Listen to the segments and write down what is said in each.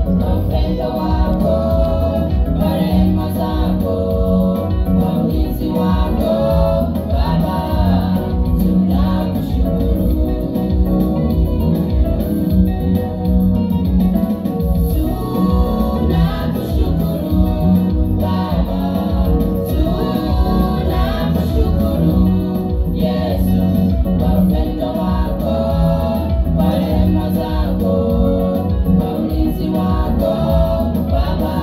kwa upendo wako, kwa rehema zako, kwa ulinzi wako Baba, tunakushukuru. Tunakushukuru Baba, tunakushukuru Yesu, kwa upendo wako, kwa rehema zako, kwa ulinzi wako Baba,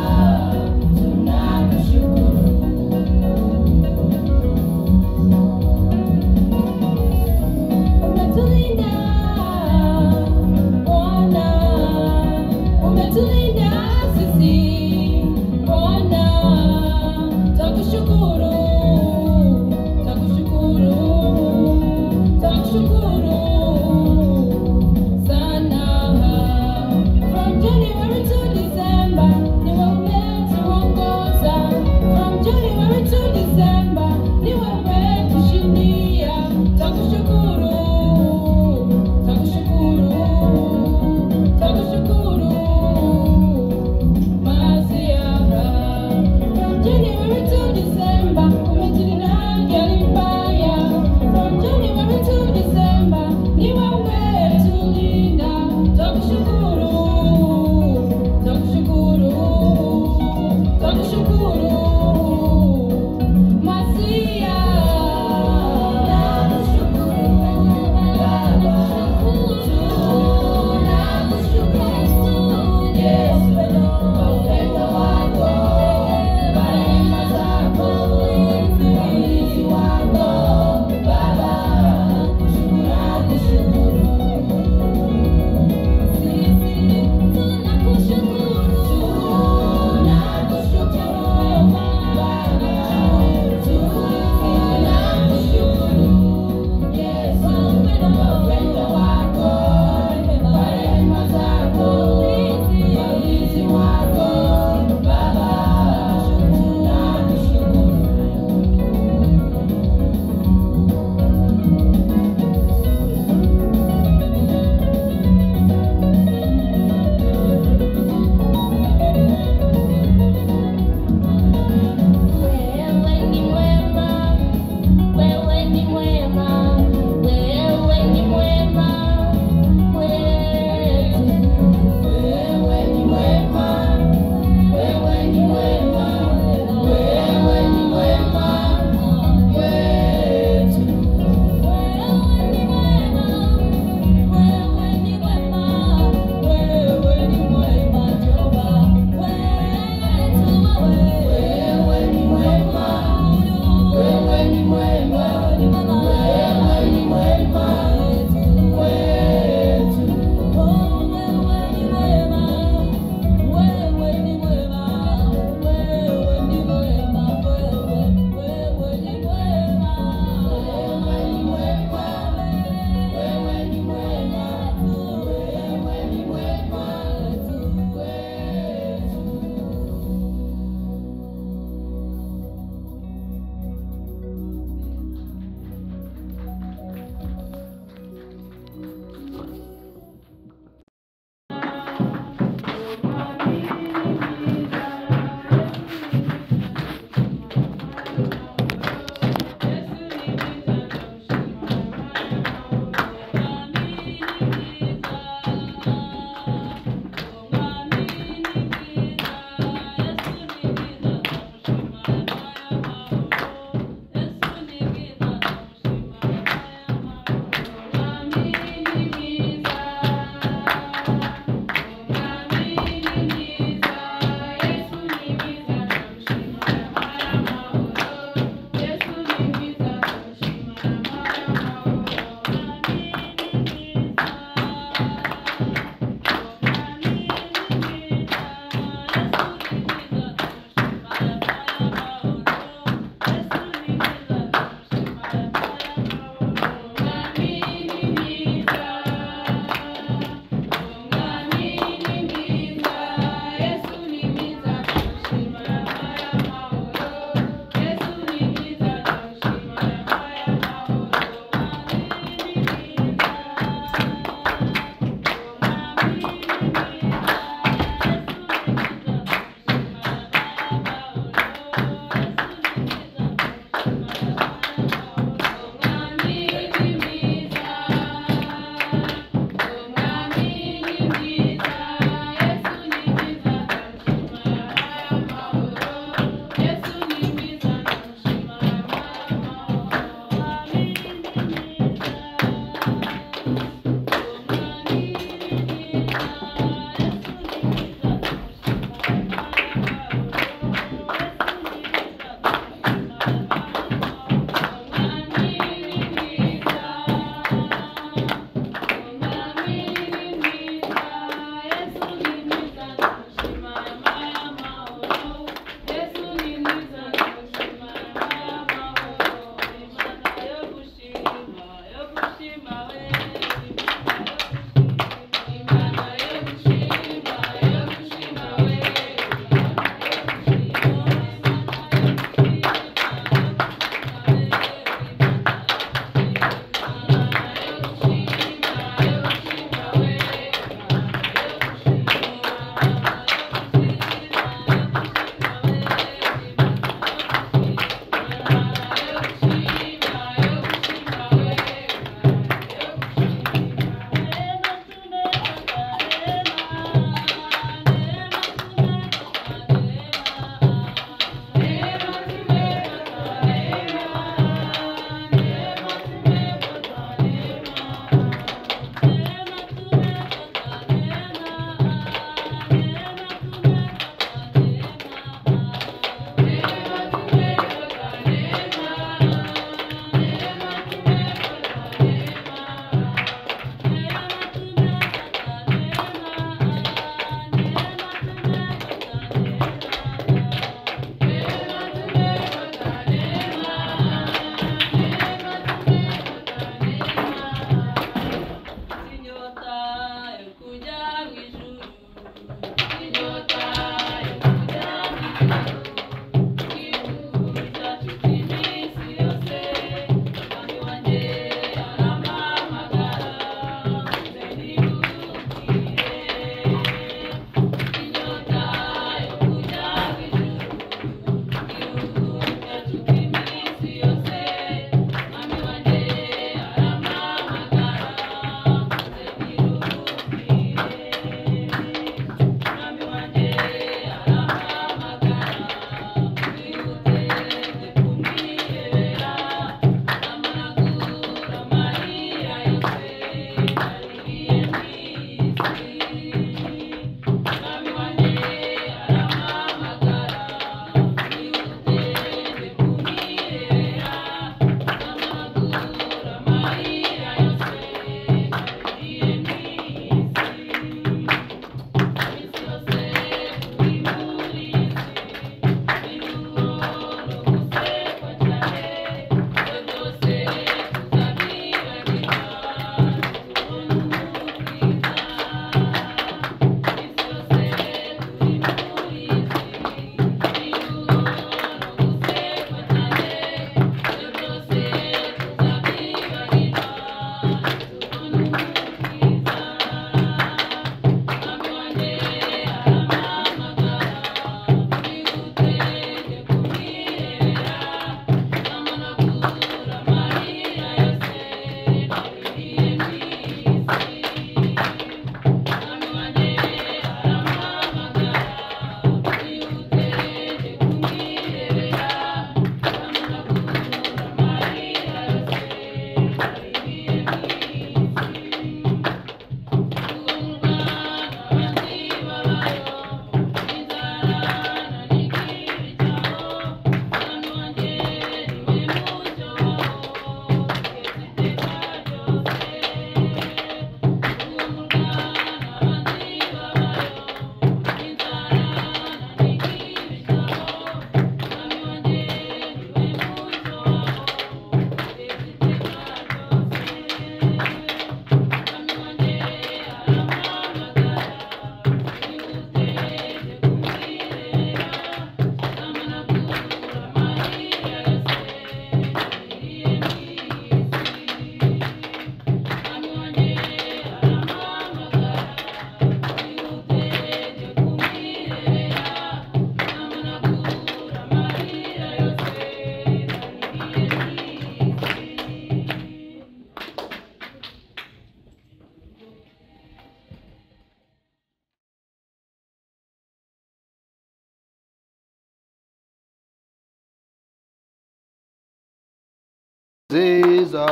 nziza,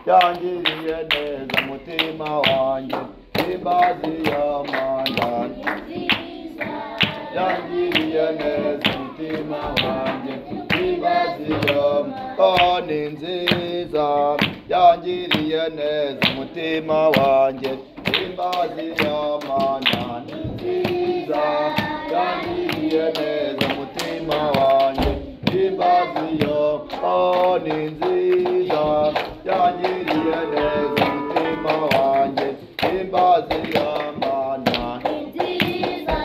yangiriye neza mutima wanjye, himbaza iyo Mana Ni nziza, yangiriye neza mutima wanjye, himbaza iyo oh, ni nziza, yangiriye neza mutima wanjye, himbaza iyo Mana ni nziza, yangiriye neza mutima wanjye, himbaza iyo oh, ni nziza, yangiriye neza mutima wanjye, himbaza iyo Mana. Ni nziza,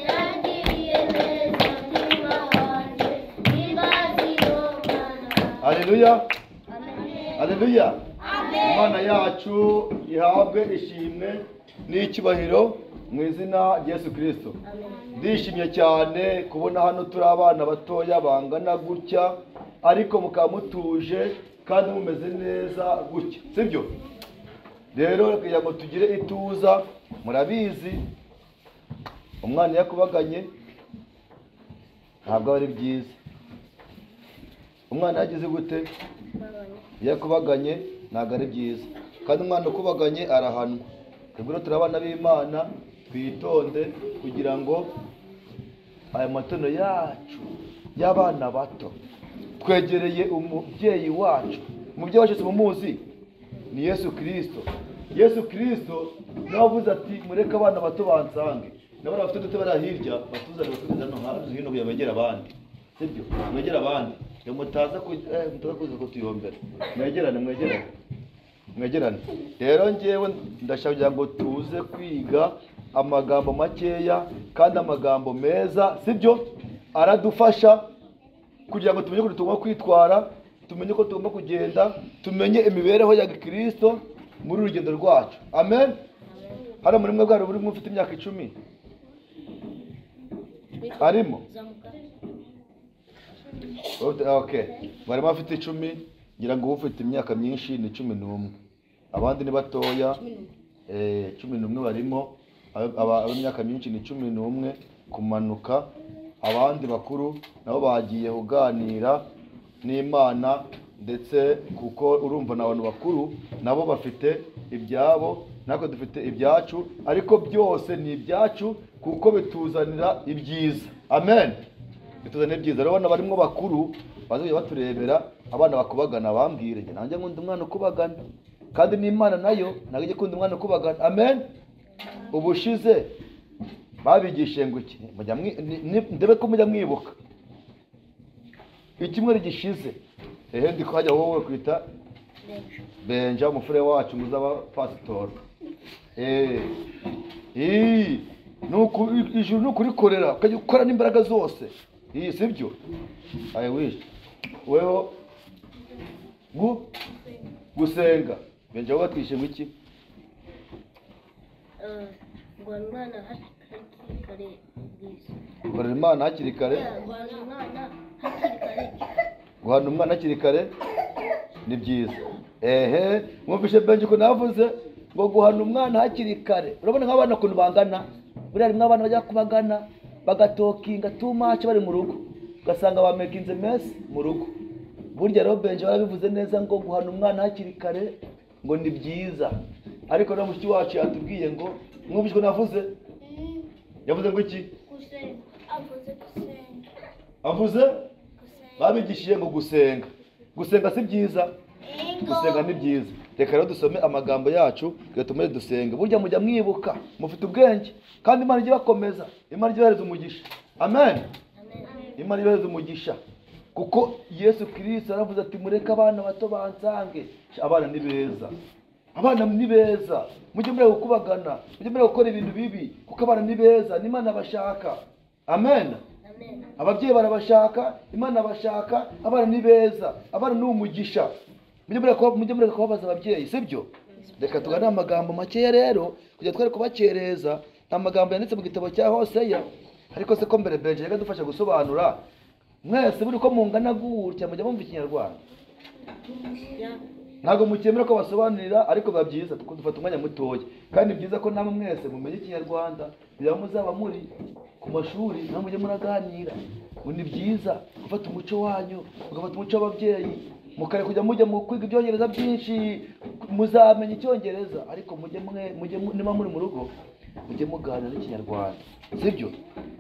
yangiriye neza mutima wanjye, himbaza iyo Mana. Haleluya, Amen. haleluya. Amen. Imana yacu ihabwe ishimwe n'icyubahiro mu izina rya Yesu Kristo. Amen. Ndishimye cyane kubona hano turi abana batoya bangana gutya, ariko mukaba mutuje kandi mumeze neza gutya, sibyo? Rero kugira ngo tugire ituza, murabizi umwana iyo akubaganye ntabwo aba ari byiza. Umwana yagize gute? Iyo akubaganye ntabwo ari byiza, kandi umwana ukubaganye arahanwa. Twebwe rero turi abana b'Imana, twitonde kugira ngo aya matono yacu y'abana bato, twegereye umubyeyi wacu. Umubyeyi wacu tumuzi ni Yesu Kristo. Yesu Kristo nawe avuze ati mureke abana bato bansange, n'abana bafite udutebe bari hirya batuzane basubize hano hanze hino kugira begere abandi, sibyo? Mwegere abandi, ngo mutaza mutaza kuza kutuyombera, mwegerane, mwegerane, mwegerane. Rero njyewe ndashaka kugira ngo tuze kwiga amagambo makeya kandi amagambo meza, sibyo? Aradufasha kugira ngo tumenye ukuntu tugomba kwitwara, tumenye uko tugomba kugenda, tumenye imibereho ya Gikristo muri urugendo rwacu. Amen. Hano muri mwe bwari buri ufite imyaka 10 arimo? Okay, barimo afite 10, ngira ngo ufite imyaka myinshi ni 11, abandi ni batoya. 11 barimo, ab'imyaka myinshi ni 11 kumanuka, abandi bakuru nabo bagiye kuganira n'Imana, ndetse kuko urumva n'abantu bakuru nabo bafite ibyabo, natwe dufite ibyacu, ariko byose ni ibyacu kuko bituzanira ibyiza. Amen. Bituzanira ibyiza. Rero abana barimo bakuru bazajya baturebera, abana bakubagana bambwire, njye nanjye nkunda umwana ukubagana, kandi n'Imana nayo ntabwo ijya ikunda umwana ukubagana. Amen. Ubushize babigishije ngo iki? Ndebe ko mujya mwibuka icyumweru gishize. Ehe, ndi kwajya wowe kwita Benja umufure wacu muzaba pasitori. Nuko ijuru nukurikorera ukajya ukora n'imbaraga zose. Iyi sibyo? I wish. Weho gusenga. Benja wowe twishe ngo iki? Guhana umwana hakiri kare byiza. Guhana Imana hakiri kare. Guhana umwana hakiri kare. Guhana umwana hakiri kare ni byiza. Ehe, mwumvishe Benji ko navuze ngo guhana umwana hakiri kare. Urabona nk'abana ukuntu bangana, buriya rimwe abana bajya kubagana bagatokinga too much bari mu rugo, ugasanga bamekinze mess mu rugo. Burya rero Benji barabivuze neza ngo guhana umwana hakiri kare ngo ni byiza. Ariko na mushiki wacu yatubwiye ngo mwumvishe ko navuze, yavuze ngo iki? Gusenga. Avuze gusenga. Avuze? Gusenga. Babigishije ngo gusenga. Gusenga si byiza. Gusenga ni byiza. Reka rero dusome amagambo yacu kugira tumere dusenga. Burya mujya mwibuka, mufite ubwenge kandi Imana ijye ibakomeza, Imana ijye ibahereza umugisha. Amen. Imana ibahereza umugisha. Kuko Yesu Kristo yaravuze ati mureke abana bato bansange. Abana ni beza. Abana ni beza. Mujye mureka gukubagana, mujye mureka gukora ibintu bibi, kuko abana ni beza, n'Imana bashaka. Amen. Amen. Ababyeyi barabashaka, Imana bashaka, abana ni beza, abana ni umugisha. Mujye mureka kubabaza ababyeyi, sibyo? Reka tugane amagambo makeya rero kugira twere kubakereza. Amagambo yanditse mu gitabo cya Hoseya. Ariko se ko mbere Benji yaga dufasha gusobanura, mwese buri ko mungana gutya mujya mumva ikinyarwanda? Ntabwo mukemera ko basobanurira, ariko biba byiza kuko dufata umwanya mutoya, kandi byiza ko namwe mwese mumenye ikinyarwanda kugira ngo muzaba muri ku mashuri namwe mujye muraganira. Ngo ni byiza gufata umuco wanyu, mugafata umuco w'ababyeyi, Mukare kujya mujya mu kwiga ibyongereza byinshi, muzamenya icyongereza, ariko mujye mujye niba muri mu rugo mujye muganira n'ikinyarwanda, sibyo?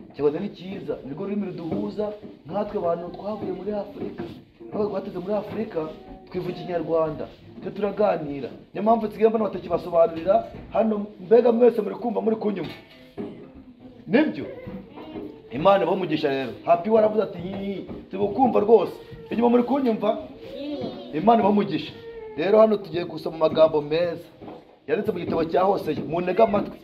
Ikinyarwanda ni cyiza, nirwo rurimi ruduhuza nkatwe abantu twavuye muri Afurika, ntabwo twateze muri Afurika, twivuga ikinyarwanda, twe turaganira. Niyo mpamvu nsigaye mbona batakibasobanurira hano, mbega mwese muri kumva muri kunyumva, nibyo? Imana ibahe umugisha rero. Happy waravuze ati turi kumva rwose, inyuma muri kunyumva, Imana ibahe umugisha. Rero hano tugiye gusoma amagambo meza yanditse mu gitabo cya Hoseya. Muntege amatwi,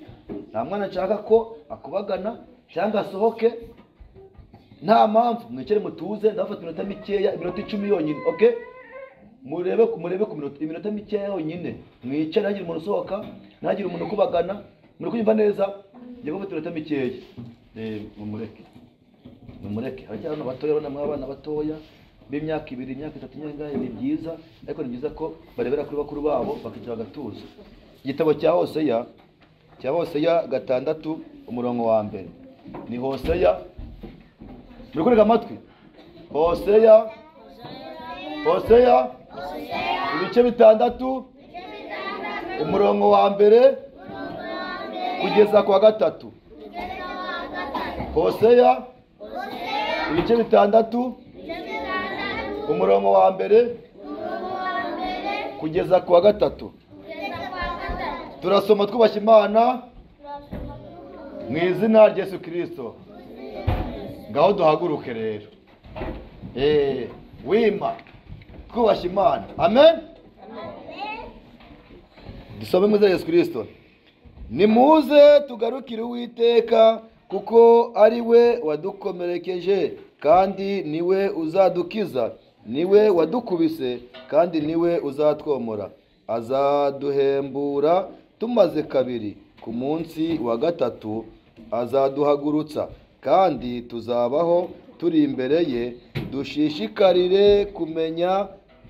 nta mwana nshaka ko akubagana cyangwa asohoke nta mpamvu. Mwicare mutuze, ndabafata iminota mikeya, iminota 10 yonyine, okay? Murebe ku iminota mikeya yonyine, mwicare, ntagire umuntu usohoka, ntagire umuntu ukubagana. Muri kunyumva neza? Ngiye gufata iminota mikeya. Mumureke, haracyari abana batoya, urabona abana batoya b'imyaka 2, imyaka 3, imyaka ingahe, ni byiza, ariko ni byiza ko barebera kuri bakuru babo bakicara bagatuza. Igitabo cya Hoseya, cya Hoseya 6 umurongo wa 1. Ni Hoseya, muri kurega amatwi? Hoseya, Hoseya ibice 6 umurongo wa 1 kugeza ku wa 3. Hoseya ibice 6 umurongo wa 1 kugeza ku wa 3. Turasoma twubashye Imana mu izina rya Yesu Kristo. Ngaho duhaguruke rero, wima twubashye Imana. Amen. Dusome mu izina rya Yesu Kristo. Nimuze tugarukire Uwiteka, kuko ari we wadukomerekeje, kandi niwe uzadukiza, niwe wadukubise, kandi niwe uzatwomora. Azaduhembura tumaze kabiri, ku munsi wa 3 azaduhagurutsa, kandi tuzabaho turi imbere ye. Dushishikarire kumenya,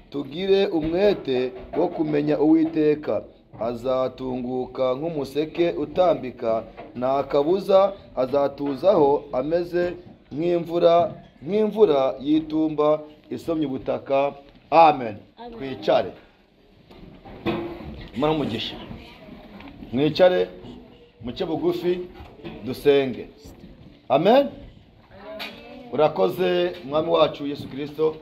tugire umwete wo kumenya Uwiteka. Azatunguka nk'umuseke utambika, nta kabuza azatuzaho ameze nk'imvura y'itumba isomye ubutaka. Amen. Twicare. Imana umugisha. Mwicare, muce bugufi, dusenge. Amen. Urakoze Mwami wacu Yesu Kristo,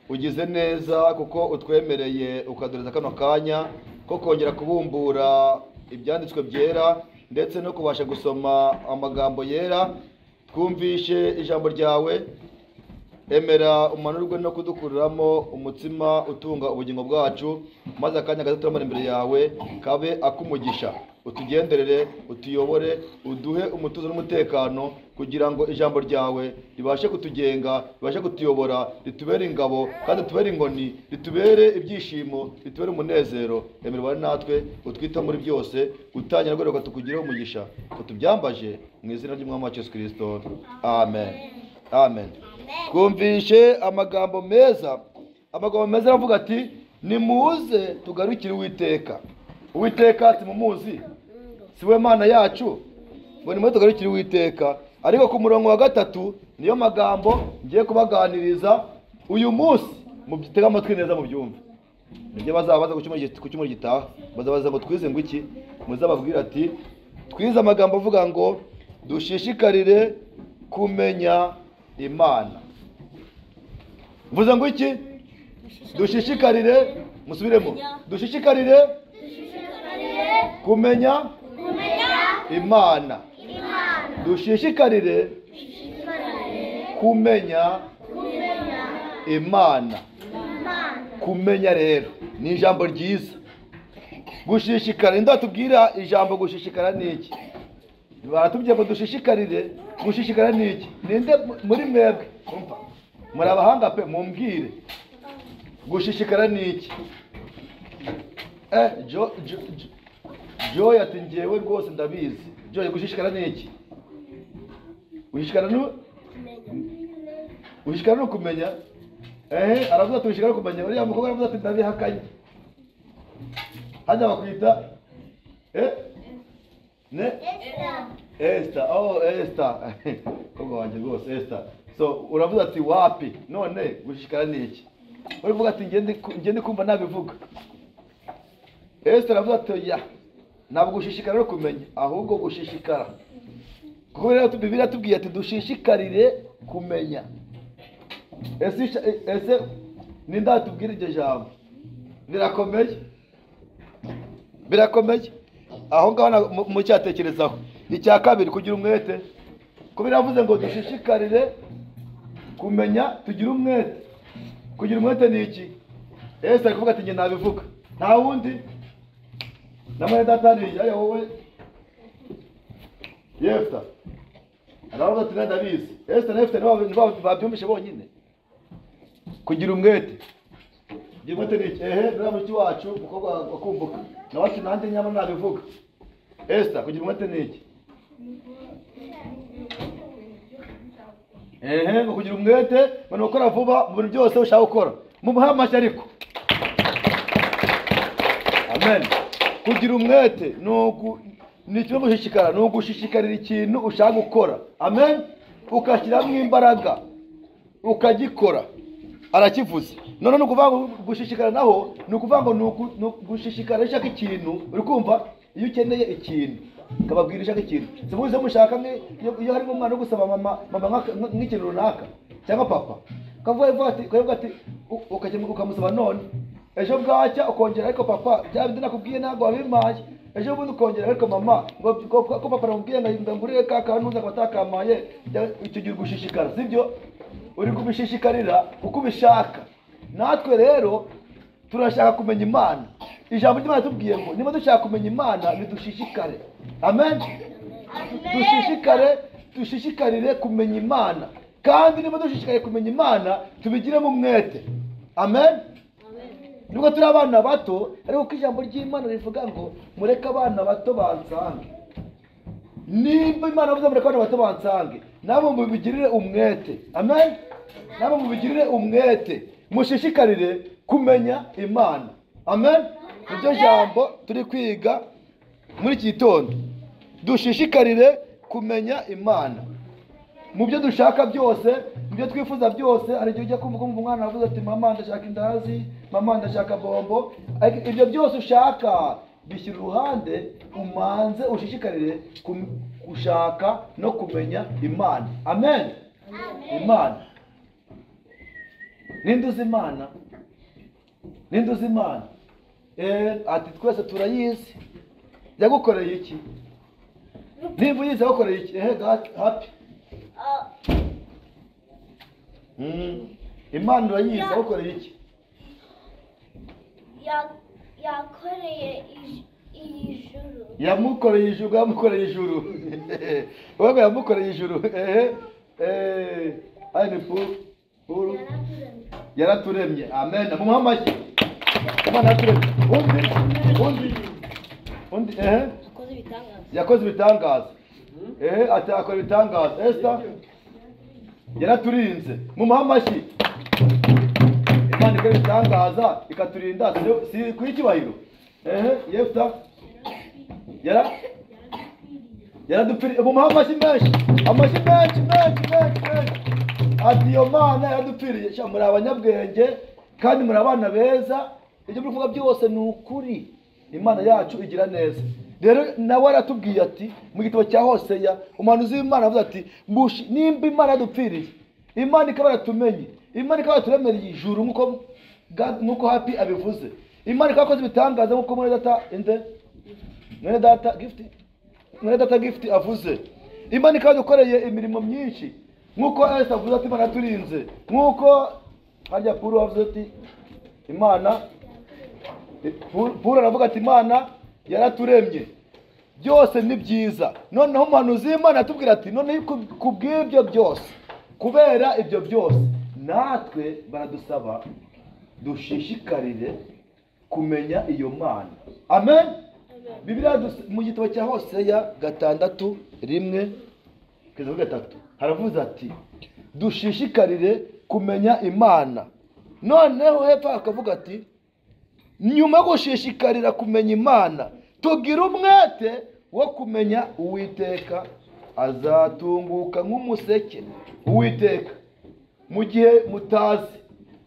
ugize neza kuko utwemereye ukadoreza kano kanya ko kongera kubumbura ibyanditswe byera ndetse no kubasha gusoma amagambo yera. Twumvishe ijambo ryawe, emera umanurwe no kudukuriramo umutsima utunga ubugingo bwacu, maze akanya gato turamara imbere yawe kabe akumugisha. Utugenderere, utuyobore, uduhe umutuzo n'umutekano, kugira ngo ijambo ryawe ribashe kutugenga, ribashe kutuyobora, ritubere ingabo kandi ritubere inkoni, ritubere ibyishimo, ritubere umunezero. Emera ubane natwe, utwite muri byose, utangira rwego tukugireho umugisha, tubyambaje mu izina ry'Umwami wacu Yesu Kristo. Amen. Amen. Twumvishe amagambo meza. Amagambo meza aravuga ati nimuze tugarukire Uwiteka. Uwiteka timumuzi, si we Mana yacu, ngo nimuze tugarukire Uwiteka. Ariko ku murongo wa 3 niyo magambo ngiye kubaganiriza uyu munsi, mubitega amatwi neza mubyumve. Nibyo bazabaza ku cyumweru gitaha, bazabaza ngo twize ngo iki, muzababwira ati twize amagambo avuga ngo dushishikarire kumenya Imana. Mvuze ngo iki? Dushishikarire, musubiremo. Dushishikarire kumenya Imana. Dushishikarire kumenya Imana. Kumenya rero ni ijambo ryiza. Gushishikara, ndatubwira ijambo gushishikara ni iki? Baratubwiye ngo dushishikarire. Gushishikara ni iki? Ninde muri mwebwe umva muri abahanga pe, mumbwire gushishikara ni iki? Joy ati njyewe rwose ndabizi. Joy, gushishikara ni iki? Gushishikara ni kumenya. Aravuga ati gushishikara kumenya. Uriya mukobwa aravuga ati ndabihakanye. Hajya bakwita ne Esther. Oh, Esther. Kobwa wanjye rwose Esther. So uravuga ati wapi? None gushishikara ni iki? Urivuga ati ngende kumva nabivuga. Esther aravuga ati oya, ntabwo gushishikara no kumenya, ahubwo gushishikara. Kuko rero Bibiliya tubwiye ati dushishikarire kumenya. Ese nindatubwira iryo jambo? Birakomeye, birakomeye. Aho ngaho mucyatekerezaho. Icya kabiri, kugira umwete. Ko biravuze ngo dushishikarire kumenya, tugira umwete. Kugira umwete ni iki? Ese ari kuvuga ati njye nabivuga, nta wundi. Na mwene data hariya wowe Yefta aravuga ati ndabizi. Ese na Yefta nibo babyumvishe bonyine. Kugira umwete, kugira umwete ni iki? Ehe, buriya mushiki wacu umukobwa wakumbuka nawe ati nanjye nyamara nabivuga. Esther, kugira umwete ni iki? Ehe, ngo kugira umwete ngo ni gukora vuba mu bintu byose ushaka gukora. Mumuhe amashyi ariko. Amen. Kugira umwete ni kimwe gushishikara, ni ugushishikarira ikintu ushaka gukora. Amen. Ukashyiramo imbaraga ukagikora. Arakivuze. None ni ukuvuga ngo gushishikara naho ni ukuvuga ngo ni gushishikara ushaka ikintu. Uri kumva? Iyo ukeneye ikintu ukababwira ushaka ikintu, simuze mushaka iyo harimo umwana wo gusaba mama nk'ikintu runaka cyangwa papa, ukavuga ati ukajya ukamusaba none, ejo bwacya ukongera ariko papa bya bindi nakubwiye ntabwo wabimpaye, ejo bundi ukongera ariko mama ngo ko papa namubwiye ngo ngurire ka kantu nza atakamaye. Icyo gihe gushishikara, sibyo? Uri kubishishikarira kuko ubishaka. Natwe rero turashaka kumenya Imana. Ijambo ry'Imana tubwiye ngo niba dushaka kumenya Imana nidushishikare. Amen. Dushishikare, dushishikarire kumenya Imana. Kandi niba dushishikariye kumenya Imana tubigiremo umwete. Amen. Nubwo turi abana bato, ariko ko ijambo ry'Imana rivuga ngo mureke abana bato bansange. Nimba Imana avuze mureke abana bato bansange, nabo mubigirire umwete. Amen. Nabo mubigirire umwete, mushishikarire kumenya Imana. Amen. Niryo jambo turi kwiga muri iki gitondo. Dushishikarire kumenya Imana mu byo dushaka byose, mu byo twifuza byose. Hari igihe ujya kumva umwana avuze ati mama ndashaka indazi, mama ndashaka bombo. Ariko ibyo byose ushaka bishyira uruhande, umanze ushishikarire gushaka no kumenya Imana. Amen. Imana. Ninde uzi Imana? Ninde uzi Imana? Ati twese turayizi. Yagukoreye iki? Nimba uyizi yagukoreye iki? Ehe, happy. Imana urayizi yagukoreye iki? Yakoreye ijuru. Yamukoreye ijuru, yamukoreye ijuru. Wewe yamukoreye ijuru. Ehe. Ayi ni puru. Yaraturemye. Amen. Mumuhe amashyi. Imana yaraturemye. Undi ehe. Yakoze ibitangaza. Ehe, ati akora ibitangaza. Esther yaraturinze. Mumuhe amashyi. Imana ikora ibitangaza ikaturinda, si ku icyubahiro. Ehe, Yefta yaradupfiriye. Mumuhe amashyi menshi, amashyi menshi menshi menshi menshi. Ati iyo Mana yaradupfiriye. Sha, muri abanyabwenge kandi muri abana beza. Ibyo muri kuvuga byose ni ukuri. Imana yacu igira neza. Rero nawe aratubwiye ati mu gitabo cya Hoseya, umuhanuzi w'Imana avuze ati nimba Imana yadupfiriye, Imana ikaba yaratumenye, Imana ikaba yaturemereye ijuru nk'uko Happy abivuze, Imana ikaba yakoze ibitangaza nk'uko mwene data inde mwene data Gift, mwene data Gift avuze, Imana ikaba yadukoreye imirimo myinshi nk'uko Esther avuze ati Imana yaturinze, nk'uko harya Puru avuze ati Imana, Puru aravuga ati Imana yaraturemye, byose ni byiza. Noneho umuhanuzi w'Imana atubwira ati noneho kubw'ibyo byose, kubera ibyo byose, natwe baradusaba dushishikarire kumenya iyo Mana. Amen. Bibiliya mu gitabo cya Hoseya 6:1 kugeza kuri 3 haravuze ati dushishikarire kumenya Imana. Noneho hepfo akavuga ati nyuma yo gushishikarira kumenya Imana, tugira umwete wo kumenya Uwiteka, azatunguka nk'umuseke. Uwiteka mu gihe mutazi,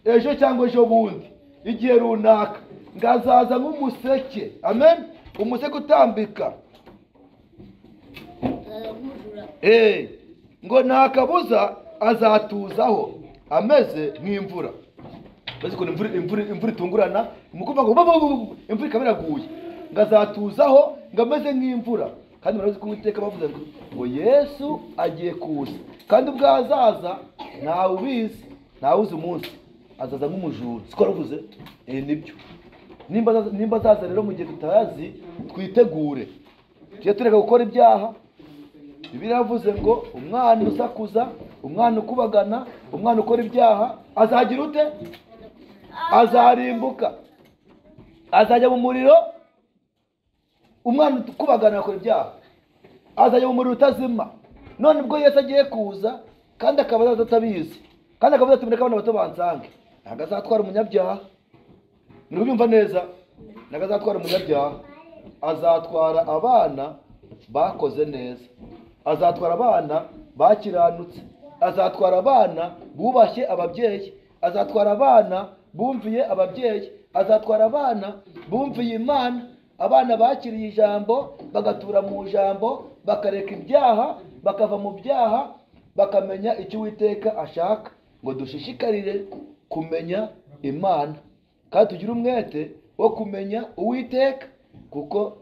Ejo cyangwa ejo bundi igihe runaka ngazaza nk'umuseke. Amen. Umuseke utambika. Ngo nta kabuza azatuzaho ameze nk'imvura. Bazi ko imvura itungurana, mukumva ngo imvura ikaba iraguye, ngazatuzaho ngameze nk'imvura. Kandi murazi ko Uwiteka bavuze ngo Yesu agiye kuza, kandi ubwo azaza ntawe ubizi, ntawe uzi umunsi, azaza nk'umujura. Siko aravuze? Nibyo. Nimba azaza rero mu gihe tutazi, twitegure, tujye tureka gukora ibyaha. Bibiliya yavuze ngo umwana usakuza, umwana ukubagana, umwana ukora ibyaha azagira ute? Azarimbuka, azajya mu muriro. Umwana ukubagana akora ibyaha azajya mu muriro utazima. None ubwo Yesu agiye kuza kandi akaba atabizi, kandi akavuga ati mureke abana bato bansange, ntabwo azatwara umunyabyaha. Muri kubyumva neza? Ntabwo azatwara umunyabyaha, azatwara abana bakoze neza, azatwara abana bakiranutse, azatwara abana bubashye ababyeyi, azatwara abana bumviye ababyeyi, azatwara abana bumviye Imana, abana bakiriye ijambo bagatura mu ijambo, bakareka ibyaha, bakava mu byaha, bakamenya icyo Uwiteka ashaka. Ngo dushishikarire kumenya Imana kandi tugire umwete wo kumenya Uwiteka, kuko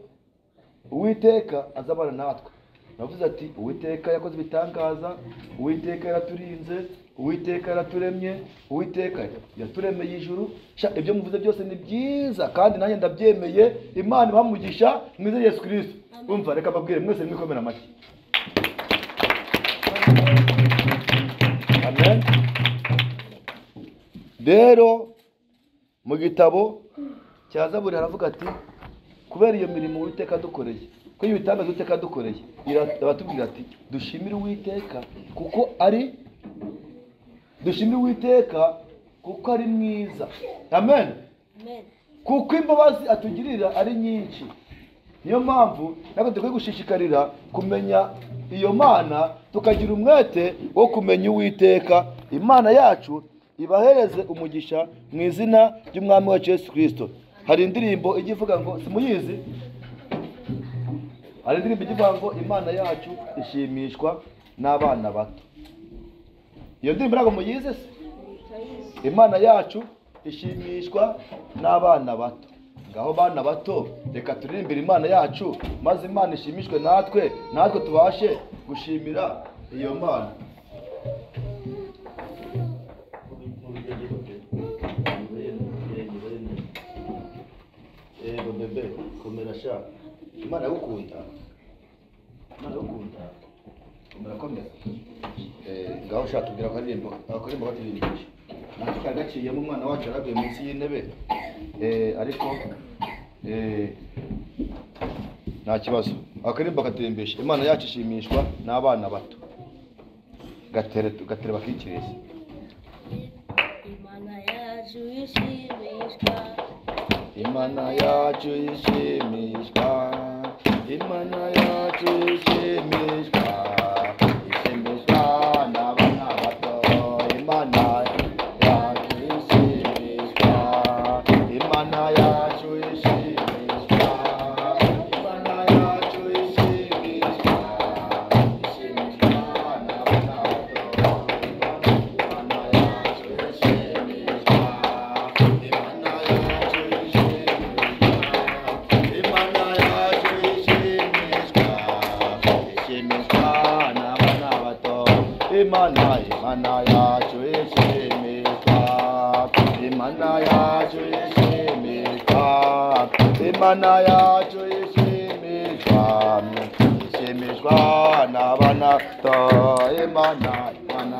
Uwiteka azabana natwe. Navuze ati Uwiteka yakoze ibitangaza, Uwiteka yaraturinze, Uwiteka yaraturemye, Uwiteka yaturemeye ijuru. Ibyo muvuze byose ni byiza kandi nanjye ndabyemeye. Imana ibahe umugisha mu izina rya Yesu Kristo. Umva, reka mbabwire mwese mwikomera amashyi. Amen. Rero mu gitabo cya Zaburi haravuga ati kubera iyo mirimo Uwiteka adukoreye, ko ibitangaza Uwiteka adukoreye, abatubwira ati dushimire Uwiteka kuko ari, dushimire Uwiteka kuko ari mwiza. Amen. Kuko imbabazi atugirira ari nyinshi. Niyo mpamvu natwe dukwiye gushishikarira kumenya iyo Mana, tukagira umwete wo kumenya Uwiteka. Imana yacu ibahereze umugisha mu izina ry'Umwami wacu Yesu Kristo. Hari indirimbo ijya ivuga ngo, simuyizi? Hari indirimbo ijya ivuga ngo Imana yacu ishimishwa n'abana bato. Iyo ndirimbo ntabwo muyizi se? Imana yacu ishimishwa n'abana bato. Ngaho bana bato, reka turirimbire Imana yacu, maze Imana ishimishwe natwe, natwe tubashe gushimira iyo Mana. Ego bebe, komera sha. Imana yagukunda. Imana yagukunda. Komera komera. Ngaho sha tubwira akaririmbo, akaririmbo baturirimbisha. Natwe kari gaciyemo, umwana wacu yaraguye munsi y'intebe. Ariko nta kibazo. Akaririmbo katurimbisha. Imana yacu ishimishwa n'abana bato. Gatere gatere bakikiriza. Imana yacu ishimishwa, Imana yacu ishimishwa, Imana yacu ishimishwa, ishimishwa n'abana bato. Imana yacu ishimishwa, Imana yacu ishimishwa, Imana yacu ishimishwa, ishimishwa n'abana bato. Imana yacu ishimishwa, Imana yacu ishimishwa, Imana yacu ishimishwa, ishimishwa n'abana bato. Imana, Imana yacu ishimishwa, Imana yacu ishimishwa, Imana yacu ishimishwa, ishimishwa n'abana bato. Imana, Imana